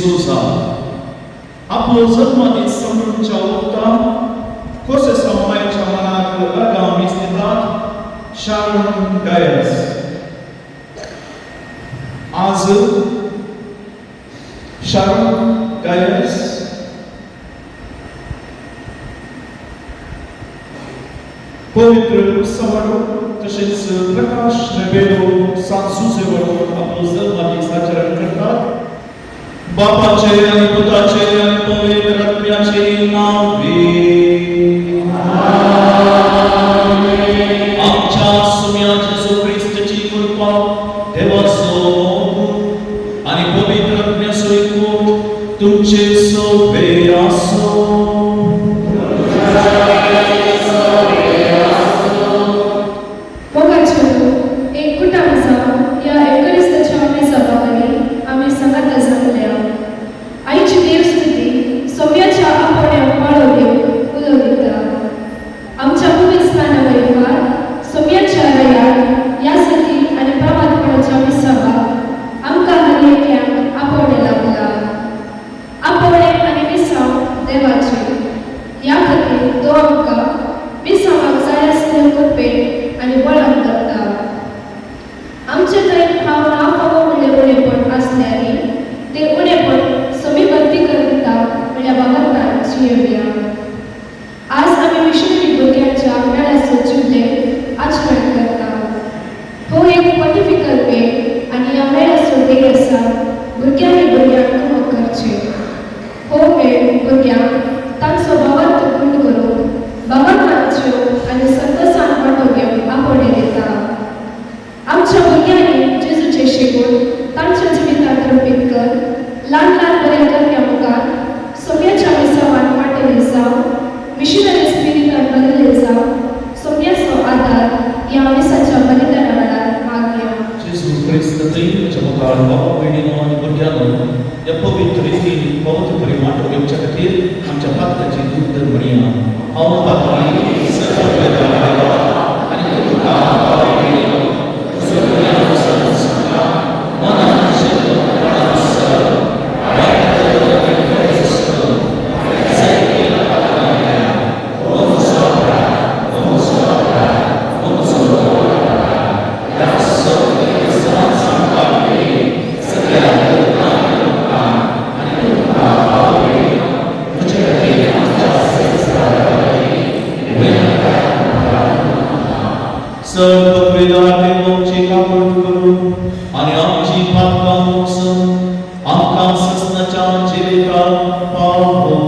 Souza आपलो जल्मदीस समजूनच्या वखदां कोसेसांव मायच्या मनाक अर्गां मीस दितात शारून डायस. आज शारून डायस पवित्र उत्सवाडो तशेंच प्रकाश रेबेलो सांत जुजे वडो आपलो जल्मदीस आचरण करतात. बापाचे आनी पुताचे आनी पवित्र आत्म्याचे नांवे. आमच्या सुम्या जेजू क्रिस्ताची कृपा, देवाचो मोग आनी पवित्र आत्म्याचो एकवट तुमचे सोबे आसो. मोगाच्यो, एक कुटाम जावन ह्या एवकरिस्ताच्या मिसाबाबरी आमी सांगाता जमल्या. आईची देवस्तुती सोम्याच्या आपोवण्याक पाळो दिवंक उलो दिता. आमच्या पवित्रस्थाना वयल्यार सोम्याच्या रयार ह्या सती आनी प्रमादपणाच्या मिसाबाक आमकां हर एकल्याक आपोवणें लागला. आपोवणें आनी मिसांव देवाचें. ह्या खातीर तो आमकां मिसांवाक जाय आसले कृपेन आनी बळान करता. आमचे थंय हांव ना फावो म्हणलें उणेपण आसल्यारय तें उणेपण समी भक्ती करता म्हणल्या बाबतान जियोवया. आज आमी मिशनरी भुरग्यांच्या मेळाचो जुबले आचरण करता. हो एक पोंटिफिकल मेळ आनी ह्या मेळाचो ध्येय आसा भुरग्यांनी भुरग्यांक कुमक करचें. हो मेळ भुरग्यांक तांचो भावार्थ पूर्ण करूंक, भावार्थांच्यो आनी संतोसान वांटो घेवंक आपोवणें दिता. आमच्या भुरग्यांनी जेजूचें शिकून तांच्या जिवितांत रुपीत कर ल्हान ल्हान बऱ्या करण्या मुखार सोम्याच्या मिसावान वांटेली जावं, मिशनरी स्पिरिटान भरिल्ले जावं, सोम्याचो आदार ह्या मिसाच्या बलिदाना वेळार मागया. जेजू क्रिस्त तुमच्या मुखार बाबा भयणीनो आनी भुरग्यांनो, ह्या पवित्र रितीन पवित्र परी वांटो घेवच्या खातीर आमच्या पातकाची दूद म्हणया. हांव पातळी देवा आनी तुमकां बाबा भयणीनो सगळ्या मनान चिंतून, मनान सर, वायट आनी बरें करून, जायतीं पातकां केल्या. हो म्हजो अपराध, हो म्हजो अपराध, हो म्हजो व्हड अपराध. ह्या सगळ्या सांगपाक सगळ्या आनी तुमकां बाबा भयणीनो म्हजे खातीर आमच्या सर्व देवाची काकूट करूं आनी आमची पातकां मोसून आमकां ससनाच्या जिविताक पावो.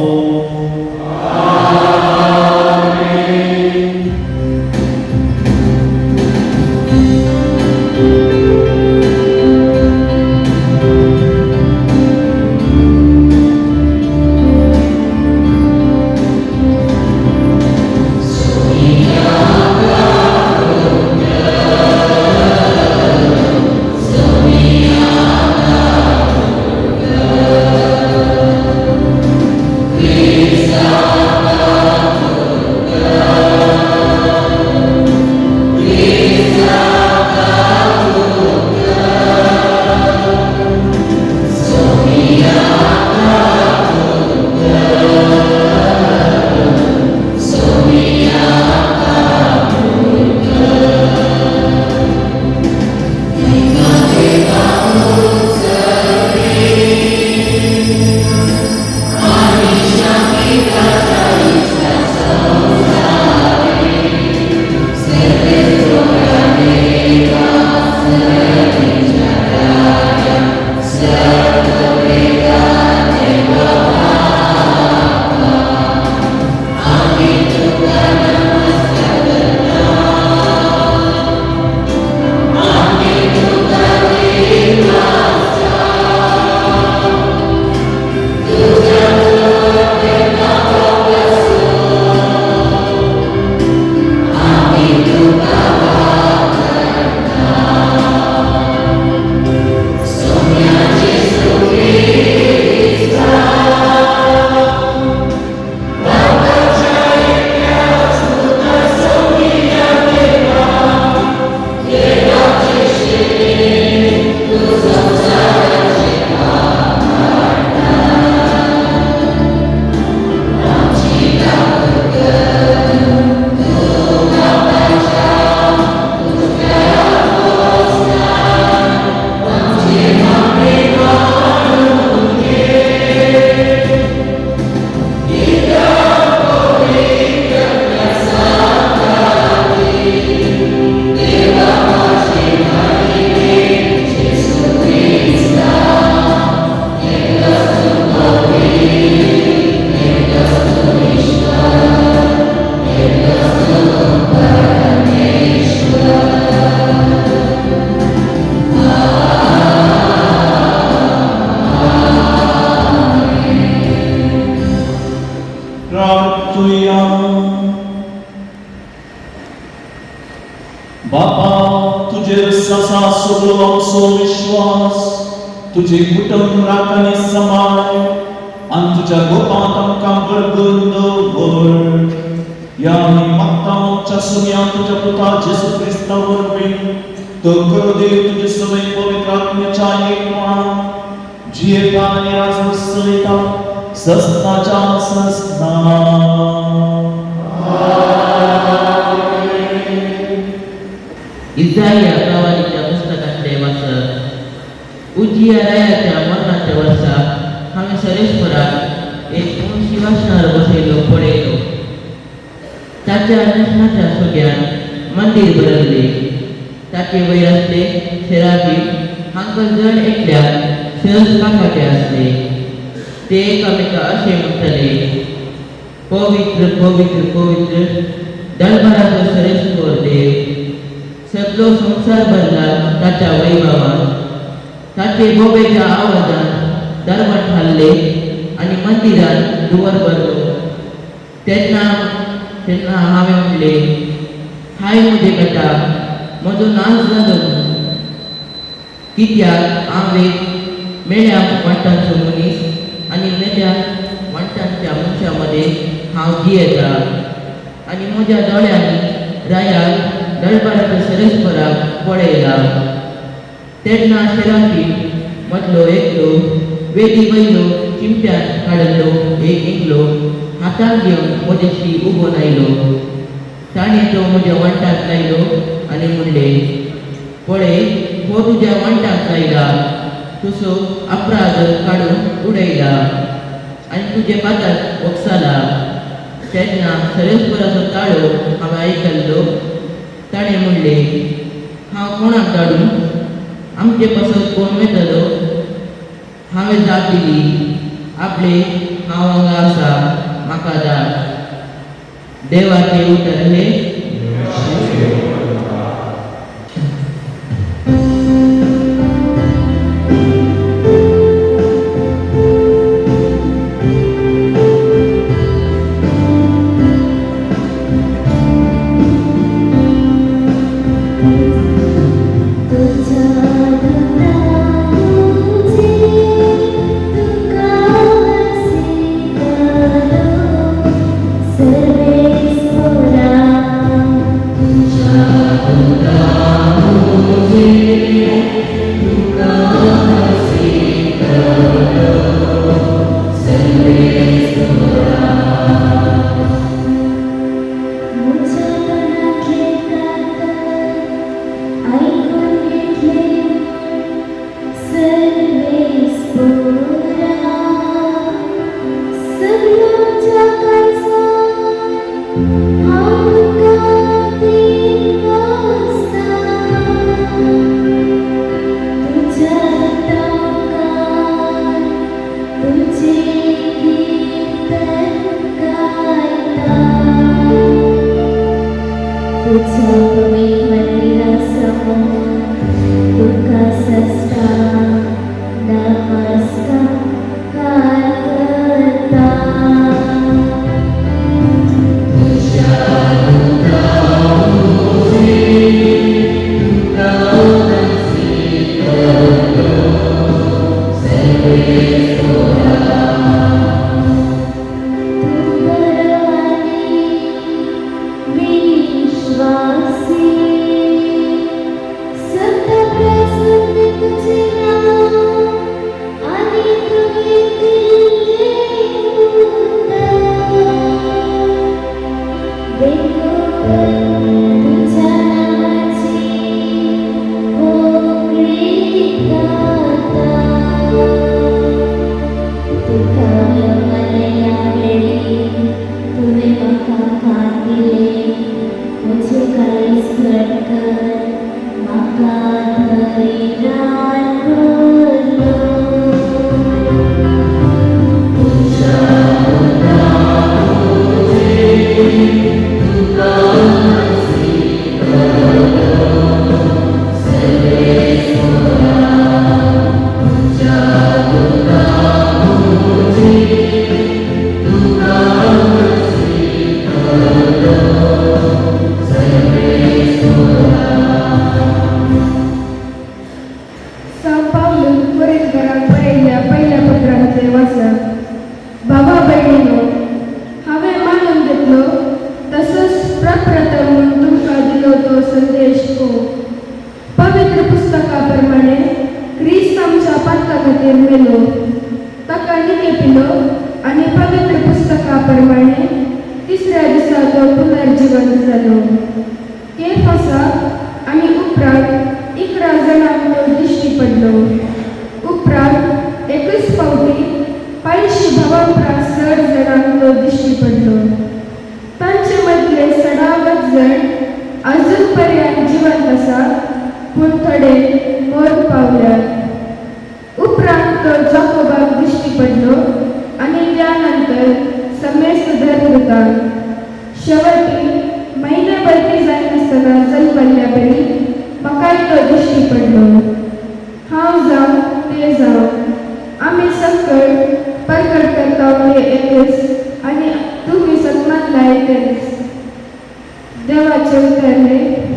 विश्वास, तुजे कुटुंब राख आनी सांबाळ आनी तुज्या गोपांत आमकां बळगून दवर. ह्या आमी मागता आमच्या सुम्या तुज्या पुता जेजू क्रिस्ता वरवीं, तो खरो देव तुजे सवय पवित्र आत्म्याच्या एकपणान जियेता आनी राज चलयता सस्नाच्या सस्ना. इजाया प्रवालीच्या पुस्तकांतले वाचन. उजिया रायाच्या मरणाच्या वर्सा हांवें सरेश्वराक एक उंच शिंवासनार बसयलो पळयलो. ताच्या न्हेसणाच्या सोग्यान मंदीर भरल्ले. ताचे वयर आसले सेराफीम, हांकां जण एकल्याक सहज पांखाटे आसले. ते एकामेका अशें म्हणटाले, पवित्र, पवित्र, पवित्र दळभराचो सरेश्वर देव, सगळो संवसार भरला ताच्या वैभवान. ताचे बोबेच्या आवाजान दरवट हाल्ले आनी मंदिरात धुंवर भरलो. तेन्ना तेन्ना हांवें म्हणलें, हाय म्हजे बेटा, म्हजो नाश जालो, कित्याक हांव एक मेळ्या वांटांचो मनीस आनी मेल्या वांटांच्या मनशां मदें हांव जियेता आनी म्हज्या दोळ्यांनी रायाक, दळबाराच्या सरेश्वराक पळयला. तेन्ना शेराफी मदलो एकलो वेदी वयलो चिमट्यान काडिल्लो एक इंगलो हातांत घेवन म्हजेशी उबोन आयलो. ताणें तो म्हज्या वांटाक लायलो आनी म्हणलें, पळय, हो तुज्या वांटाक लायला, तुजो अपराध काडून उडयला आनी तुजे पातक वक्साला. तेन्ना सरेश्वराचो ताळो हांवें आयकल्लो. ताणें म्हणलें, हांव कोणाक धाडूं? आमचे पासत कोण वतलो? हांवें जाप दिली, आपले हांव हांगा आसा, म्हाका धाड. देवाचे उतर हे. तुझ्या तुझे तुका हसयतलो सर्वेस्पोरा. म्हज्या मनांतले कातर आयकून घेतले म्हूण सर्वेस्पोरा, सगळ्यांच्या काळजान हांव तुका दिनवासता. तुज्या मुखार तुजें कीर्तन गायता. तुझ्या पवित्र मंदिरासमोर तुका साष्टांग नमस्कार करता. तूं बरो आनी विश्वासी, सदां प्रसन्न तुजें नांव आनी तुवें दिल्लें उतर. देखून तुज्या नांवाची होगळीक गाता. करिंथकारांक बरयल्ल्या पयल्या पत्रांतलें वाचप. भावा भयणीनो, हांवें मानून घेतलो तसोच प्रप्रथम म्हूण तुमकां दिलो तो संदेश हो. पवित्र पुस्तका प्रमाणे क्रिस्त आमच्या पातका खातीर मेलो, ताका निकेपिलो आनी पवित्र पुस्तका प्रमाणे तिसऱ्या दिसा तो पुनर्जिवंत जालो. केफासाक आनी उपरांत 11 जाणांक तो दिश्टी पडलो. उपरांत एकच फावटी 500 भावां परस चड जाणांक तो दिश्टी पडलो. तांचे मदले सडावत जण अजून पर्यंत जिवंत आसात, पूण थोडे मरण पावल्यात. उपरांत तो जाकोबाक दिश्टी पडलो आनी त्या नंतर समेस्त धर्मदूतांक. शेवटी म्हयने भरती जायनासतना जल्मल्ल्या बरी म्हाकाय तो दिश्टी पडलो. हांव जावं, ते जावं, आमी संकट परगट करता ते एकच आनी तुमी सन्मानलाय तेच. देवाचे उतर हें.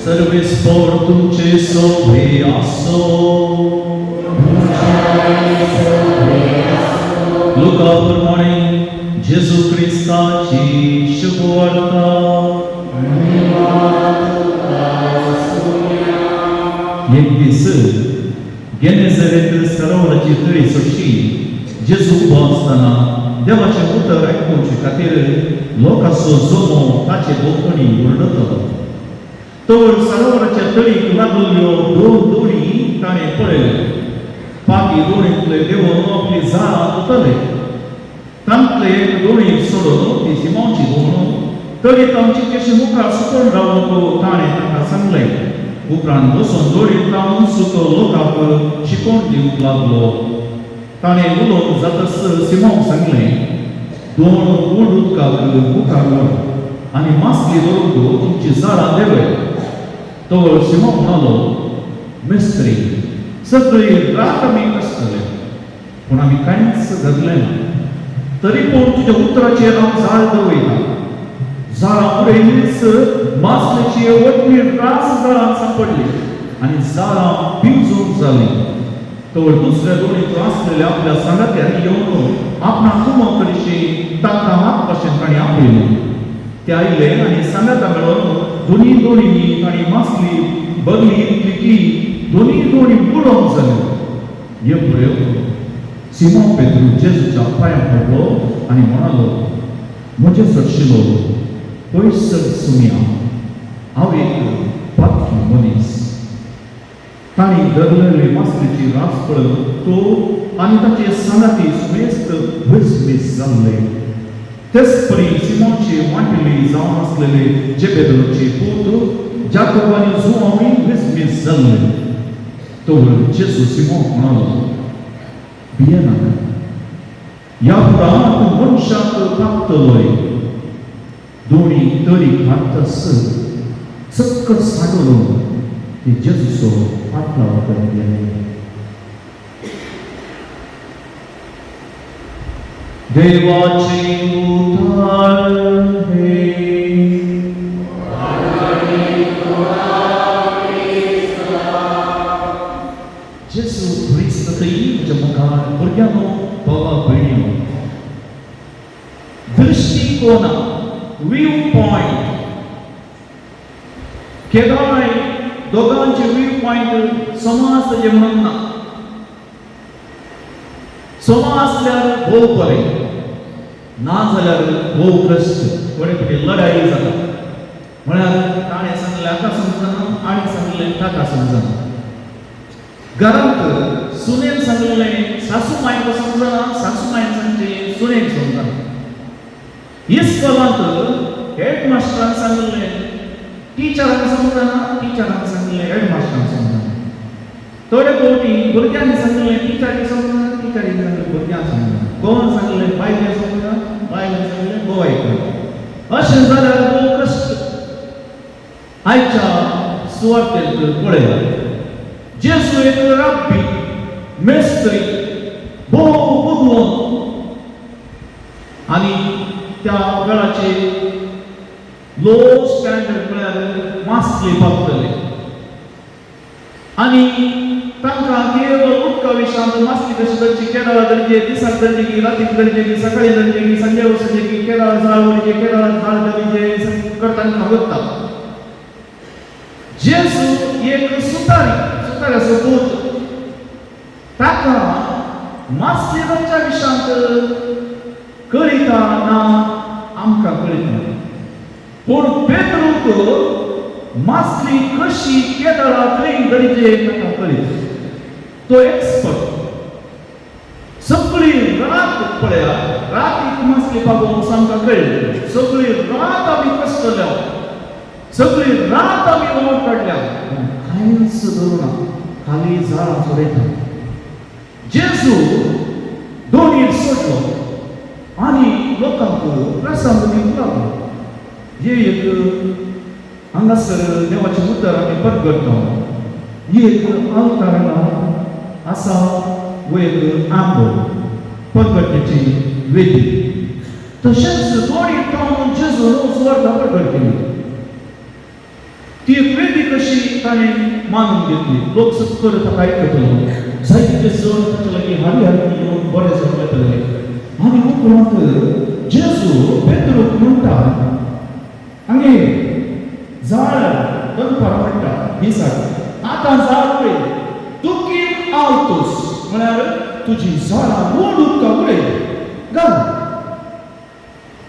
सर्वेस्पोर तुमचे सोभे आसो. लुका प्रमाणे जेजू क्रिस्ताची शुभवार्ता. एक दीस गेनेझरेत सरोवराची तळी सोडशी जेजू उबो आसतना देवाचें उतर आयकुचे खातीर लोकांचो जमो ताचे भोंवतणी उरडतलो. तर सरोवराच्या तळीक लागल्ल्यो दोन दोणी ताणें पळयल्यो. पागी दोणींतले देवून आपली जाळां धुतले. तांतले एक दोणी सोडून, ती सिमांवची दोण, तळी तांची कशी मुखार सुकोन रावूंक ताणें तांकां सांगलें. उपरांत बसून दोळींत लावन सुको लोकांक शिकोवन दिवंक लागलो. ताणें उलोवंक जातच सिमांवक सांगलें, "दोण उंड उदकाक मुखार व्हर आनी मासली धरूंक तुमची जाळां देवय." तर सिमांव म्हणालो, "मेस्त्री, सगळी रात आमी आसतले, पूण आमी कांयच धरलें ना. तरी पूण तुज्या उतराचेर हांव जाळ दवयता." जाळां उडयलीच, मासलेची व्हडली रास जाळां सांपडली आनी जाळां पिंजून जाली. तर दुसऱ्या दोणीत आसलेल्या आपल्या सांगात्यांनी येवन आपणा कुमक कडशी तांकां हात भाशेन तांणी आपयले. ते आयले आनी सांगाता मेळोन दोनी दोणींनी तांणी मासली भरली, इतली की दोनी दोणी बुडोवंक जाल्यो. हे पळय, सिमोन पेद्रू जेजूच्या पांयां पडलो आनी म्हणालो, "म्हजे सरशिलो पयस सर सुमया, हांव एक पातकी मनीस." तांणी धरलेली मासलेची रास पळोवन तो आनी ताचे सांगाती सुमेस्त विस्मीत जाल्ले. तेच परी सिमोनचे वांटेली जावन आसलेले जेबेदोचे पूत जाकोब आनी जुआंवूय विस्मीत जाल्ले. तर जेजू सिमोन म्हणालो, "भियेनाका, ह्या फुडां तूं मनशाक कापतलोय." दोणी तळी घालतास चक्कर सांडून ते जेजूचो फाटलाव करून गेले. देवाचे उतर हे. जेजू क्रिस्त म्हज्या मुखार. भुरग्यांनो, भावा भयणीनो. दृश्टिकोना, व्यू पॉयंट. केदोय दोगांचे व्यू पॉयंट समा आसता म्हणून ना. समा आसल्यार भोव बरें, ना जाल्यार भोव कश्ट. थोडे फावटी लढाई जाता. म्हळ्यार ताणें सांगलें हाका समजना आनी सांगलें ताका समजना. घरांत सुनेन सांगलें सासू मायक समजना, सासू मायन सांगचें सुनेक समजना. इस्कोलांत हेड मास्टरान सांगलें टिचरान समजना, टिचरान सांगलें हेड मास्टरान समजना. थोडे फावटी भुरग्यांनी सांगलें टिचरीक समजना, टिचरीन सांगलें भुरग्यांक समजना. घोवान सांगलें बायलेक समजना, बायलेन सांगलें घोवाक. अशें जाल्यार भोव कश्ट. आयच्या सुवातेर पळयात, जेजू एक राब्बी, मेस्त्री, भोव बुदवंत आनी त्या वेळाचे लो स्टँडर्ड म्हळ्यार मासली पावतले आनी तांकां केवळ उदका विशांत मासली कशी धरची, केदळा धरचे, दिसाक धरचे की रातीक धरचे की सकाळी धरचे की संजे वचचे की, केदळा जाळ वडचे, केदळा जाळ धरचे करताना वता. जेजू एक सुतारी, सुताऱ्याचो पूत. ताका मासली धरच्या विशांत कळिता ना, आमकां कळिता. पूण पेद्रूक मासली कशी, केदळा, खंय धरचे ताका कळीत. तो एक्सपर्ट. सगळी रात पळया, रातीक मासली पागोवंक आमकां कळ्ळें. सगळी रात आमी कश्टल्या, सगळी रात आमी वावर काडल्या, कांयच धरुना, खाली जाळां सोडयता. जेजू दोणीर सोडलो आनी लोकांक प्रसंग दिवंक लागलो. हे एक हांगासर देवाचें उतर आमी परगटता. एक आल्तार आसा वो एक आंबो, परगटण्याची वेदी. तशेंच दोणीर थावन जेजून सुवार्ता प्रगट केली. ती एक वेदी कशी ताणें मानून घेतली. लोक सक्कर ताका आयकतलो. जायते जण ताच्या लागीं हाडी हाडी येवन बरे जावन वतले. आनी उपरांत जेजू पेद्रूक म्हणटा, हांगे जाळ. दनपार म्हणटा, दिसाक आतां जाळ उडय. तुकी आवतोस म्हळ्यार तुजी जाळां व्हड उदका उडय, घाल.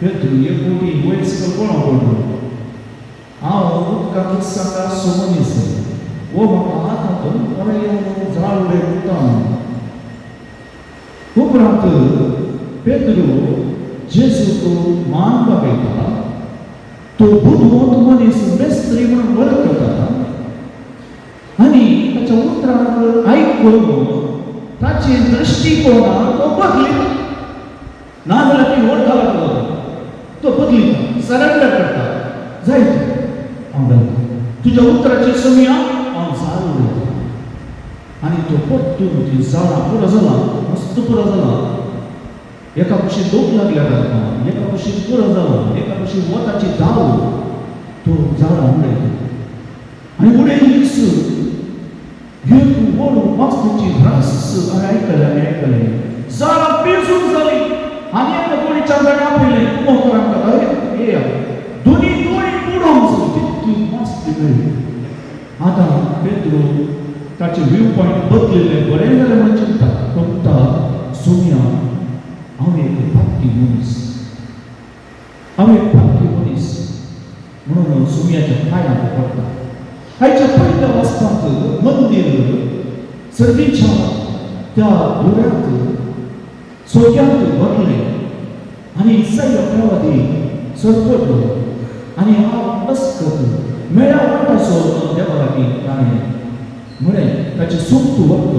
पेद्रू एक फावटी वयर सकयल कोणा पडलो. हांव उदकाक सांगा मनीस वो म्हाका आतां दनपार येवन जाळ उडय म्हणटा. उपरांत पेद्रू जेजूक मान बागयता. तो बुदवंत मनीस, मेस्त्री म्हणून वळखता आनी ताच्या उतरांक आयकून ताचे दृश्टिकोना तो बदलिता. नाजाल्यार ती व्हड घालत तो बदलिता, सरेंडर करता. जायत, हांव घालता तुज्या उतराचे समिया, हांव जाळ उडयता. आनी तो परतून ती जाळां पुरो जाला, मस्त पुरो जाला. एका कुशीन लोक लागल्या ताका, एका कुशीन पुरो जाला, एका कुशीन वताची धांव. तो जाळां उडयता आनी उडयलीच एक व्हड मासलेची रास. हांवें आयकलें आनी आयकलें, जाळां पेजून जाली. आनी एका कोणीच्या ताणें आपयलें, कुमोकरांक, अरे येया, दोनी दोनी बुडोवन तितली मासली मेळ्ळी. आतां पेद्रू ताचें व्यू पॉयंट बदलिल्लें बरें जालें म्हणून चिंता. तो म्हणटा, सोनिया, हांव एक पातकी मनीस, हांव एक पातकी मनीस म्हणून सुमयाच्या पांयांक पडटा. आयच्या पयल्या वाचपांत मंदीर सर्गीच्या त्या दुऱ्यांत सोग्यांत भरलें आनी इसाया प्रवादी सरपडलो आनी हांव अस्कत मेळ्या वाटाचो देवा लागीं ताणें म्हळें, ताचें सुक्त वखद.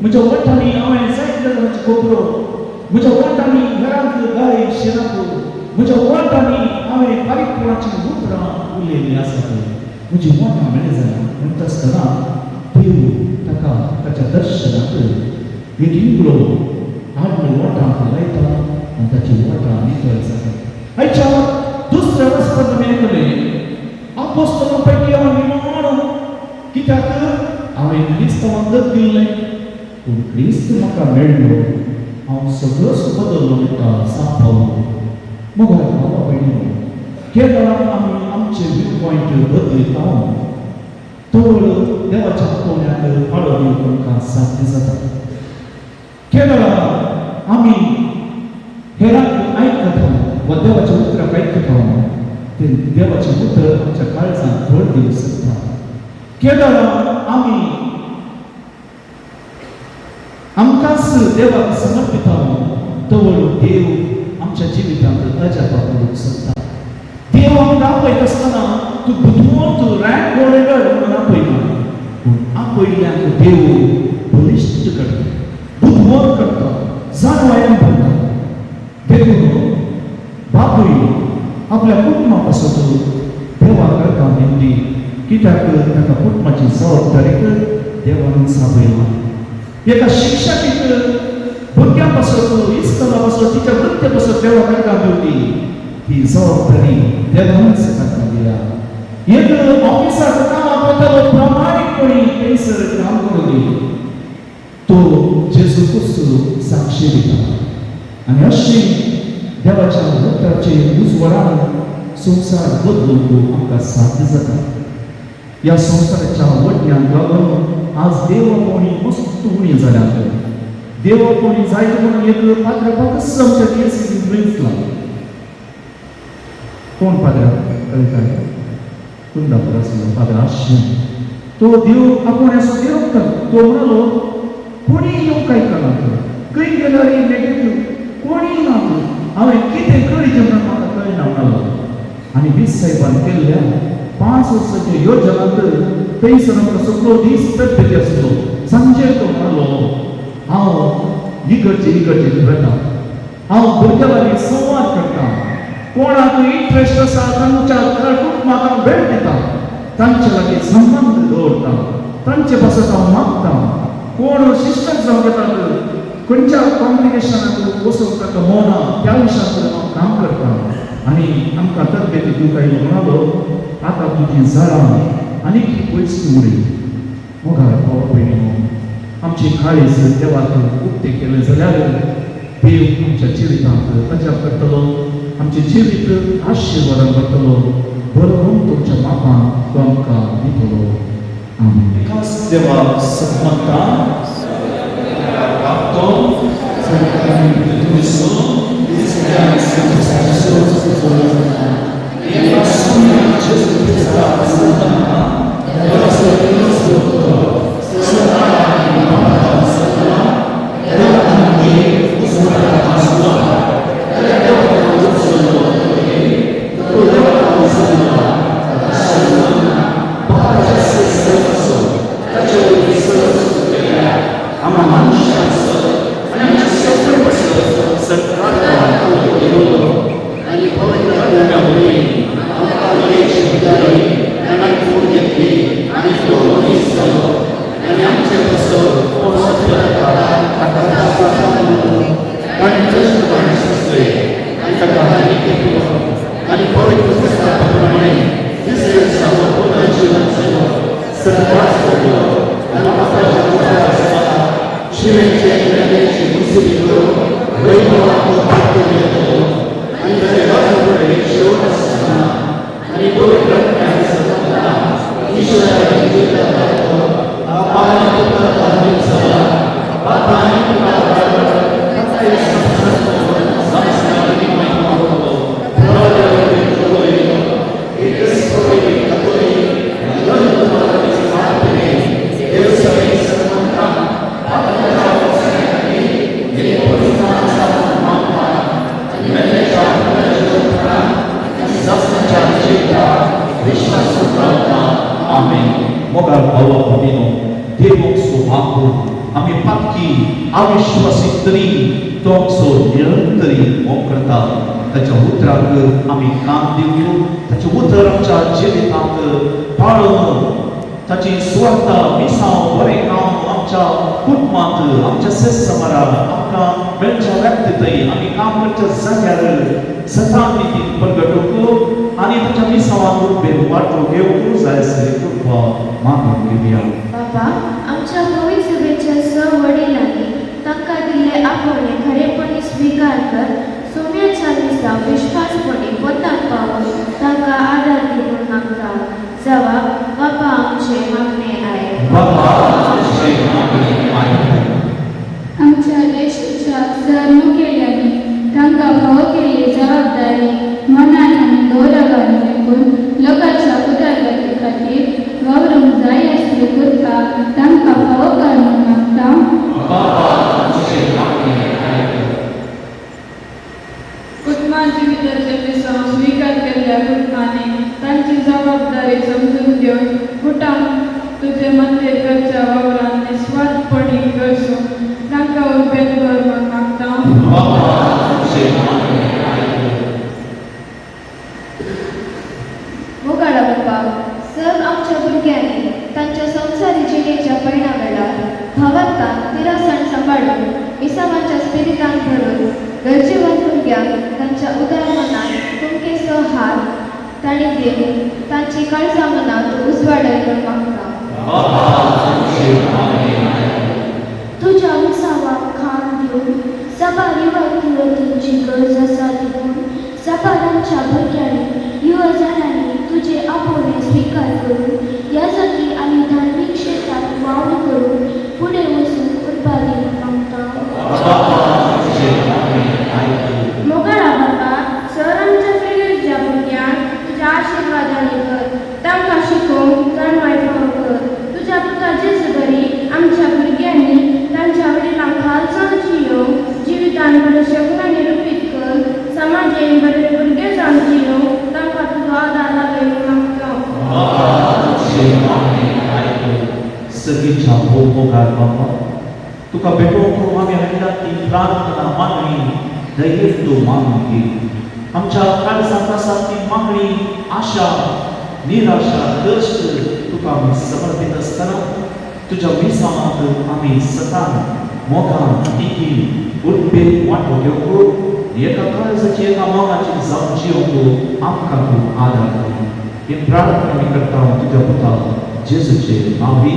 म्हज्या वटांनी हांवें जायत्या जाणांची खबरो, म्हज्या वटांनी हेरांक गाय शिराप, म्हज्या वटांनी हांवें फारीकपणाची उतरां उलयल्लीं आसात. म्हजी वटां मेळ्ळी जाल्यार म्हणटा आसतना देव ताका ताच्या दर्शनात एक इंगळो हाडून वटांक लायता आनी ताची वटां नितळ जाता. आयच्या दुसऱ्या वाचपाक आमी आयकलें, आपोस्तलां पैकी हांव निमाणो, कित्याक हांवें क्रिस्तांवाक दत्त दिल्लें. पूण क्रिस्त म्हाका मेळ्ळो, हांव सगळोच बदल्लो म्हणटा सांत पावल. मोगाळ भावा. भयणीनो, केदळा आमी आमचे व्यू पॉयंट बदलयता तोळ देवाच्या आपोवण्याक पाळो दिवंक आमकां साध्य जाता. केदळा आमी हेरांक आयकता वा देवाच्या उतराक आयकता ते देवाचें उतर आमच्या काळजांत फळ दिवंक शकता. केदळा आमी आमकांच देवाक समर्पिता तवळ देव आमच्या जिवितांत अजापां करूंक शकता. देव आमकां आपयता आसतना तूं बुदवंत रँक होल्डर म्हणून आपयना, पूण आपयल्ल्यांक देव बळिश्ट करता, बुदवंत करता, जाणवायेन भरता. देखून बापूय आपल्या कुटुंबा पासत देवाक करता दिवंदी, कित्याक ताका कुटुंबाची जबाबदारीक देवान आपयला. एका शिक्षकीक भुरग्यां पासत, इस्कोला पासत, तिच्या वृत्ते पासत देवा करता दिवंदी, ही जबाबदारी देवानच ताका दिल्या. एक ऑफिसाक कामाक वतालो, प्रामाणीकपणी थंयसर काम करूं दी, तो जेजू क्रिस्तू साक्षी दिता. आनी अशी देवाच्या उतराचे उजवाडान संवसार बदलूंक आमकां साध्य जाता. ह्या संवसाराच्या वटण्याक लागून आज देवापणी मस्त उणी जाल्यात. देवापणी जायत म्हणून एक पाद्रा आमच्या डिएसीन इन्फ्लुएन्स. कोण पाद्रा कळटा? कुंदापूर आसलो पाद्रा आशिल्लो. तो देव आपोवण्याचो देव. तो म्हणालो, कोणी येवंक आयकना, खंय गेल्यार नेगेटिव्ह, कोणी ना, हांवें कितें करीचें म्हणून म्हाका कळना म्हणालो. आनी वीस साहेबान केल्ल्या 5 वर्साच्या योजनांत थंयसर आमकां सगळो दीस तरबेती आसलो. सांजे तो म्हणालो, हांव इगर्जे इगर्जेक वता, हांव भुरग्यां लागीं संवाद करता, कोणाक इंट्रस्ट आसा तांच्या कुटुंबाक हांव वेळ दिता, तांचे लागीं संबंद दवरता, तांचे पासत हांव मागता. कोण शिक्षक जावंक येतात, खंयच्या कॉंग्रिगेशनाक वचूंक ताका मोना, त्या विशयांत हांव काम करता आनी आमकां तरबेती दिवंक आयलो. म्हणालो, आतां तुजी जळां आनीक पयस उडय. मोगाळ भाव भयणीनो, आमची काळीज देवाक उक्तें केलें जाल्यार देव आमच्या जिवितांत अजाप करतलो, आमचें जिवीत आशिर्वादान करतलो, बरोवन तुमच्या मापान तो आमकां दितलो. आमेन. एकाच देवा सन्मता तो आमेन. मोगाळ भावा भयणीनो, देव सो बापूर आमी पातकी अविश्वासी तरी तो आमचो निरंतरी मोग करता. ताच्या उतराक आमी कान दिवंक, ताचें उतर आमच्या जिवितांत पाळून ताची सुवार्ता मिसांव बरें काम आमच्या कुटुंबांत, आमच्या सेसमारार, आमकां मेळच्या व्यक्ती थंय आमी काम करच्या जाग्यार सदां ती प्रगटूंक आनी ताच्या मिसांवांत उर्बेन वांटो घेवंक जाय आसली कृपा मागून घेवया. बाबा, आमच्या पवित्र सभेच्या स वडिलांनी तांकां दिल्ले आपोवणे खरेपणी स्विकार कर. सोम्याच्या मिसाक विश्वासपणी पोता. जावा बापा आमचे मागणे आयक. बाबा तुझे मागणे आयक. आमच्या देशाच्या सर मुखेल्यांनी तांकां फावो केल्ली जबाबदारी मनान आनी गौरवान लेखून लोकांच्या उदरगती खातीर वावरूंक जाय आसली कृपा तांकां फावो कर म्हूण मागता. बाबा तुझे मागणे आयक. कुटुंबा जिविताचे मिसांव स्विकार केल्ल्या कुटुंबांनी तांची जबाबदारी समजून घेवन कुटुंब तुजें मंदिर करच्या वावरान निस्वार्थपणी गरजून तांकां उर्बेत भर म्हूण मागता. बाबा तुझे मागणे आयक. मोगाळा बाप्पा, सग आमच्या भुरग्यांनी तांच्या संवसारी जिणेच्या पयणा वेळार भावार्थान तिरासण सांबाळून मिसावांच्या स्पिरितान भरून गरजेवंत भुरग्यांक तांच्या उदार मनान तुमकेसो हात तांणी दिवन तांची काळजा मनात उजवाडय म्हूण मागता. बाबा तुझे मागणे आयक. तुज्या उत्सवाक खाण दिवन साबार युवक युवतींची गरज आसा देखून साबारांच्या भुरग्यांनी युवा जाणांनी तुजे आपोवणें स्विकार करून याजकी आनी धार्मीक क्षेत्रांत वावर करून फुडें वचूंक उर्बा दी म्हूण मागता. बाबा तुझे मागणे आयक. मोगाळा बाबा, सर आमच्या फिगर्सच्या भुरग्यांक तुज्या आशिर्वादांनी कर, तांकां शिकोवंक जाणवाय फावो कर. तुज्या पुता जेजू बरी आमच्या भुरग्यांनी तांच्या वडिलांक खाल जावन जियोवंक जिवितान बरे शकुनांनी रुपीत कर, समाजेन बरे भुरगे जावन जियोवंक तांकां तुजो आदार लागय म्हूण मागता. बाबा तुझे मागणे आयक. सगळीच्या भोव मोगाळ बाबा, तुका भेटोवंक आमी हाडल्या ती प्रार्थना मागणी दयेन तूं मागून घे. आमच्या काळजांत आसा ती मागणी, आशा, निराशा, कश्ट तुका आमी समर्पीत आसतना तुज्या मिसावांत आमी सतान मोगान नितीन उर्बेन वांटो घेवंक, एका काळजाची एका मोगाची जावन जियोवंक आमकां तूं आदार दी. ही प्रार्थना आमी करता तुज्या पुता जेजूचे नांवी.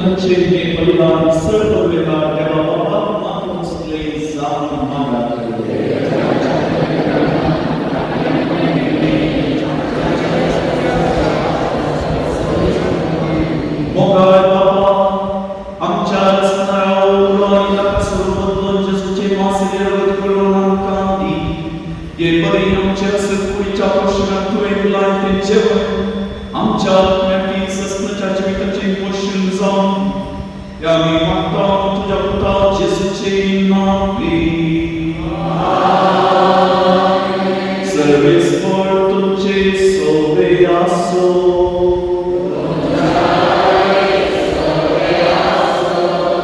तुमचे हे बलिदान सर पदवेदार देवा बापाक मात्र असले जावन मागात. मोगाळ बाबा, आमच्या रचणारा उलो आनी ताका सोडून बदलून जेजूचे मांसले रगत करून आमकां दी. हे बरी आमच्या कुडीच्या पोशणाक तुवें दिलां तें जेवण आमच्या आत्म्याकी सस्नाच्या जिविताचें पोशण जावन हे आमी मागता तुज्या पुता जेजूचे नांवे. सर्वेस्पर तुमचे सोवे आसो.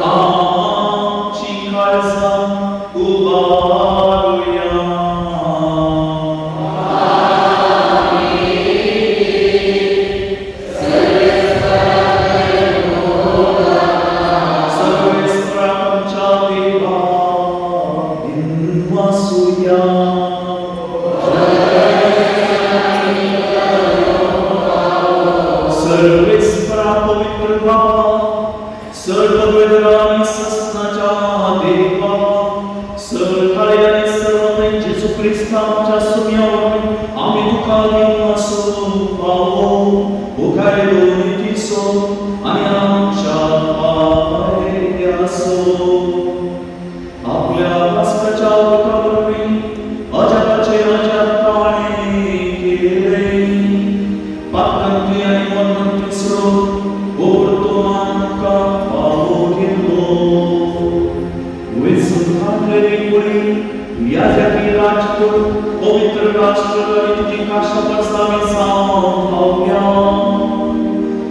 आमची काळजां उबारुया. सर्वेस्परा आमच्या देवा दिनवासुया. सर्वेस्परा पवित्र बाबा, सर्व वेदरा आणि सस्नाच्या देवा, सर्व आणि सर्व जेजू क्रिस्ताच्या सुम्या आम्ही तुका दिनवासो पावो उगायलो नितीसो आणि आमच्या पायऱ्यासो. आपल्या पास्काच्या उदका वरवीं अजापाचे अजाप ताणें केले. पातकांतली आनी मरणांतली सोडून वर्तमानका फावो केलो. वेंचून काडलेली कुडी, याजकी राजकूट, पवित्र राष्ट्र आनी तुजी काशा आमी जावन पावया.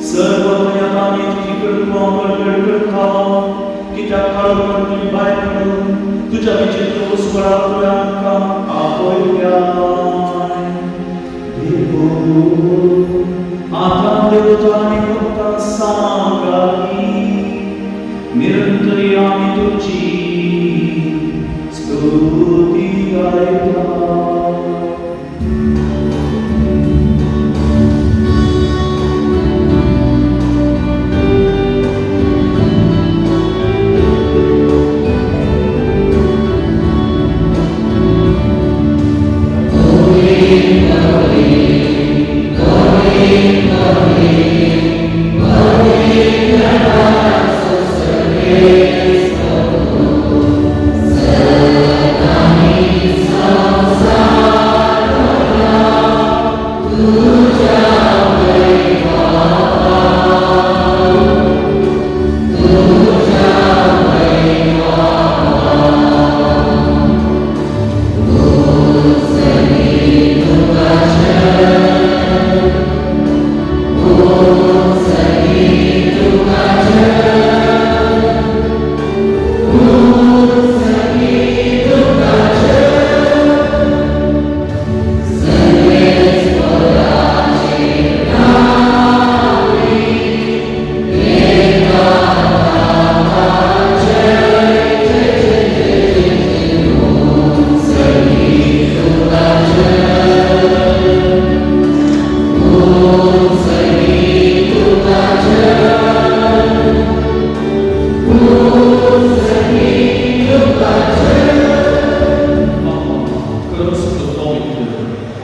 सर्व दुनियात आमी तुजी कृपा प्रगट करता, कित्याक काळोखांतली भायर काडून तुज्या विचित्र उजवाडांत तुवें आमकां आपयल्याय. देखून आतां देवता आनी भक्तां सांगाती निरंतरी आमी तुजी स्तुती गायता.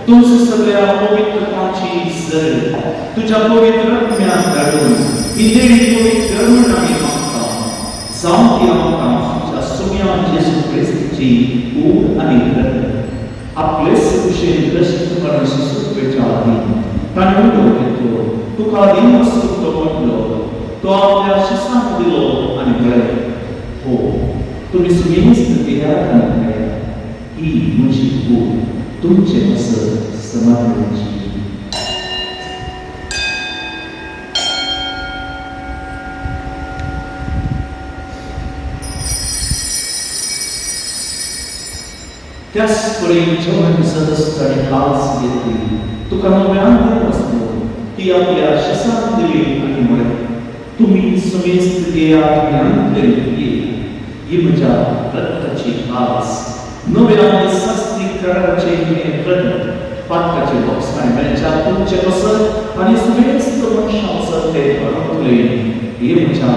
तुझ सगळ्या पवित्रताची सर तुझ्या पवित्र आत्म्याक धाडून ही देणी पवित्र म्हूण आमी मागता. जावं ती आमकां आमच्या सुम्या जेजू क्रिस्तीची कूड आनी रक्त. आपलेच कुशेन कश्ट करून सुटपेच्या आदी ताणें उडो घेतलो, तुका दिनवस्तू तो म्हटलो, तो आपल्या शिसांक दिलो आनी म्हळें, हो तुमी सुमेस्त घेयात आनी खायात, ही म्हजी कूड तुमचे पासत समर्पणाची. त्याच परी जेवण सदस्य कास घेतली, तुका नव्यान वस्तू ती आपल्या शिसांक दिली आनी म्हळें, तुमी सुमेस्त घेयात आनी ही म्हज्या रक्ताची कास, नव्या आनी सास्त्रीक कराराचें हें रक्त. पातकाचे भोगसणे मेळच्या तुमचे पसत आनी सुमेस्त मनशां वसत ते भरवतले हे म्हज्या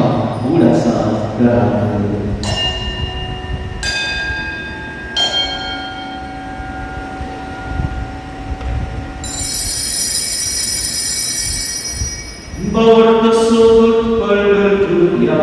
उडासा करात. Bord soğuk parıltıya.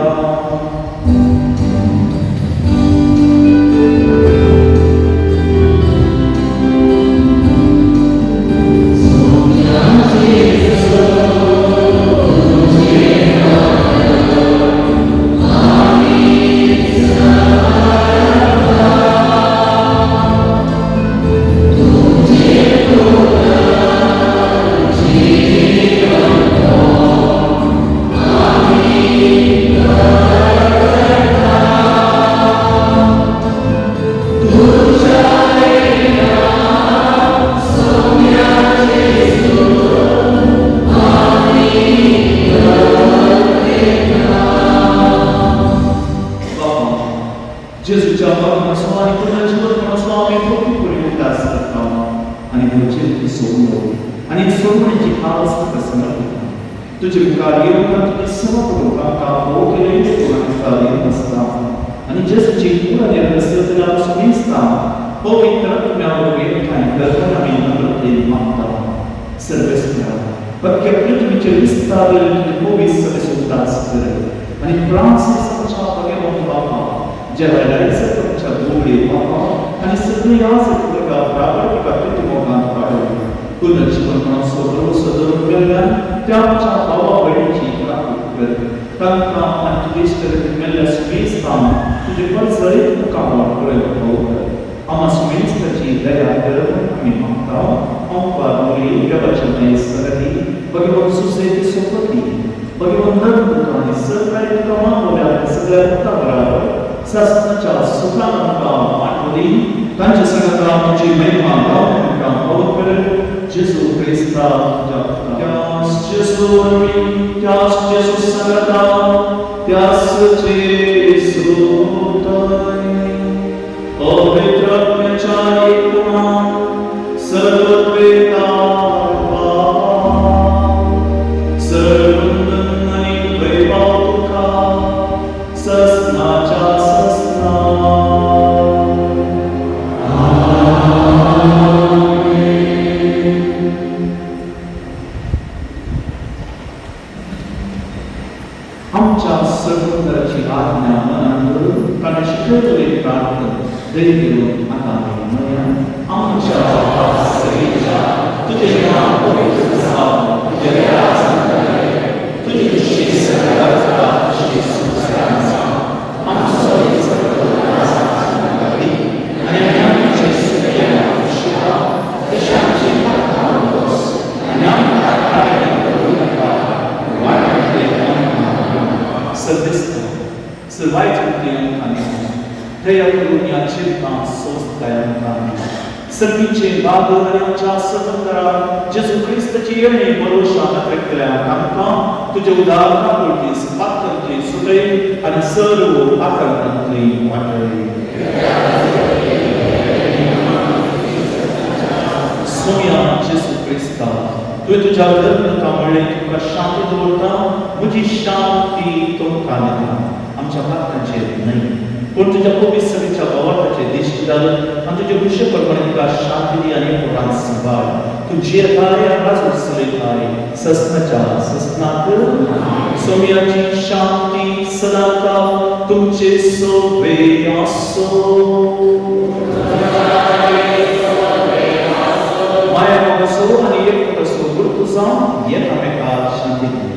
जेजूच्या मरणाचो आनी पुनर्जीवनपणाचो आमी भक्तीपूर्वी उगडास करता आनी तुजें सोडलो आनी सोडण्याची खास तुका समर्पिता. तुजे मुखार येवन तुजी सेवा करूंक आमकां फावो केलें तूं आमकां येवन आसता आनी जेजूची पुनर्निर्मसतल्या सुमेस्ता पवित्र आत्म्या वरवीं एकठांय करतना आमी नम्रतेन मागता. सर्वेस्परा पक्क्या पृथ्वीचेर विस्तारलेले तुजे पवित्र सभेचो उगडास कर आनी फ्रांसिसाच्या भगवंत बापा जेवायलायचा तुमच्या गोवळे बापा आनी सगळे याजक वर्गा बराबर तुका प्रितीमोगान वाडोव. पुनर्जीवनपणाचो भरवंसो दवरून गेल्ल्यान त्या आमच्या भावा भयणीची काकूट कर. तांकां आनी तुजे इश्टगतीन मेल्ल्या सुमेस्तांक तुजे परजळीत मुखामळ पळोवंक फावो कर. आमा सुमेस्ताची दया कर आमी मागता. अंपार मुली देवाच्या माये संगती भगवान सुसेती सोपती भगवान तुका आनी सरकारी तुका मागवल्या सगळ्या मुखा बराबर सासनाच्या सुखान आमकां वांटो दी. तांचे सांगाता तुजी महिमा गावून आमकां फावो कर. जेजू क्रिस्ता तुज्या त्यास जेजू वरवीं त्यास जेजू सांगाता त्यास जेजू पवित्र आत्म्याच्या एकूणान सर्वत्वेता सर्वंदन आनी वैभव तुका ससनाच्या ससना. आमच्या सर्वंदराची आज्ञा मनान धरून ताणें शिकयतले प्रार्थना धैर्य घेवन आतां आमी म्हणया. आमच्या बापा सगळीच्या तुजें नांव पवित्र जावं, तुजें राज तुजी इच्छा स्वर्गात जाता तशी संवसारांत जावं. आमचो दी आनी आमचे सुके शिता तशें आमचे पातकां भोगस आनी आमकां काडण्या करूं नाका वायटांतलें आमकां. सर्वेस्त सर्वायच आमकां दया करून ह्या जिवितां स्वस्थताय आमकां दी. सर्गीचे बाब आनी आमच्या सर्वंतरा जेजू क्रिस्ताची येणे भरोशा नकरेकल्या आमकां तुजे उदार काकुळटीस पातकांतली सुटय आनी सर्व आकांतांतली वाटय. सोम्या जेजू क्रिस्ता तुवें तुज्या लग्नता म्हणलें तुमकां शांती दवरता म्हजी शांती तुमकां दिता. आमच्या पातकांचेर न्हय पूण तुज्या पवित्र सभेच्या भावार्थाचे दिश्ट घाल आनी तुजे खुशे प्रमाणे तुका शांती दी आनी पोटान सांबाळ. तूं जियेताय आनी राजू चलयताय ससनाच्या ससनात. सोम्याची शांती सदांकाळ तुमचे सोबे आसो. माया मोगाचो आनी एकवटाचो गुर्तू जावन एकामेकाक शांती दी.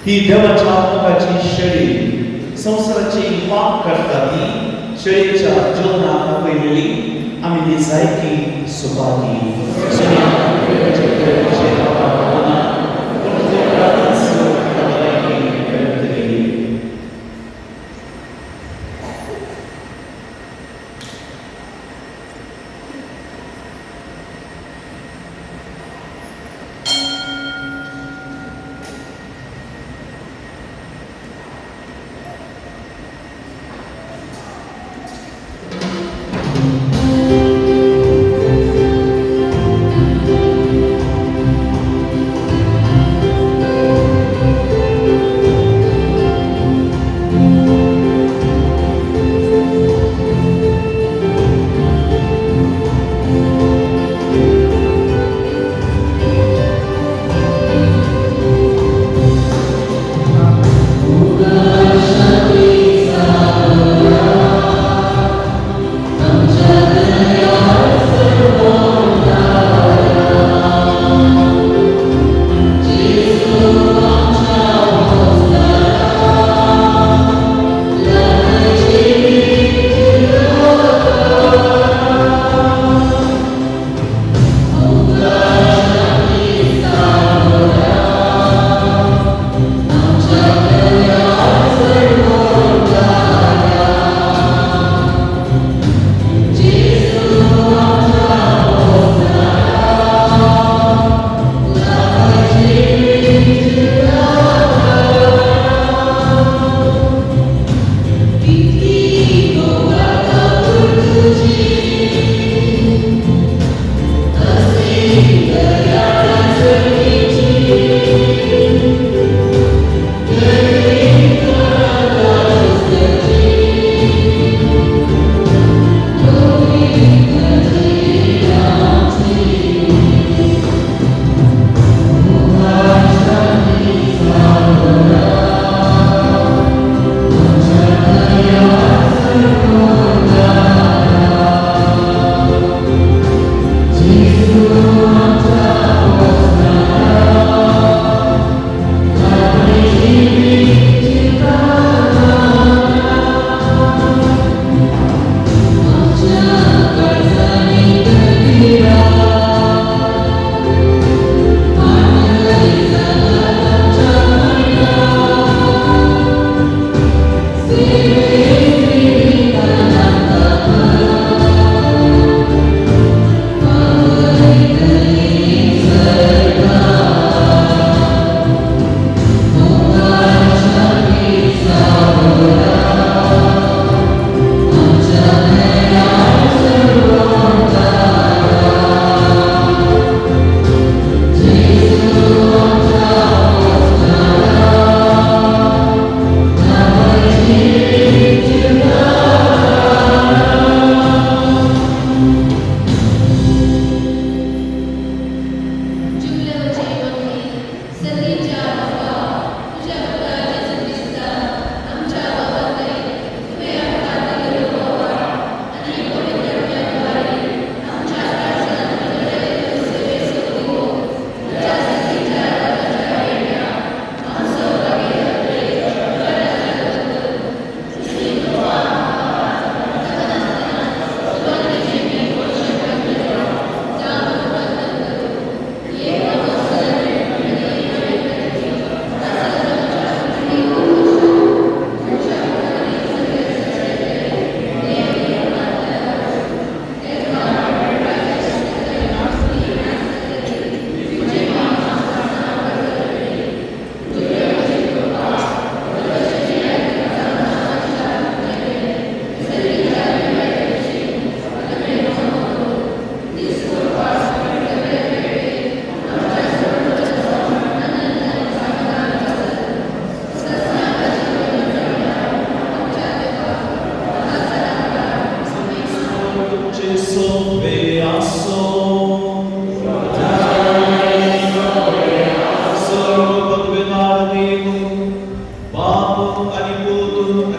ही देवाच्या मोगाची शेळी संवसाराची पाप करता ती शेळीच्या जेवणाक आपयलेली आमी ती जायती सुभागी. पूण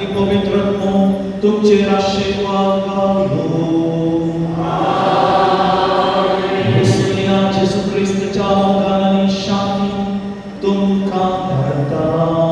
तुका मेळटली. तुमचेर आशीर्वाद घालो. जेजू क्रिस्ताच्या मोगान आनी शांती तुमकां धाडटा.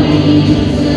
आनी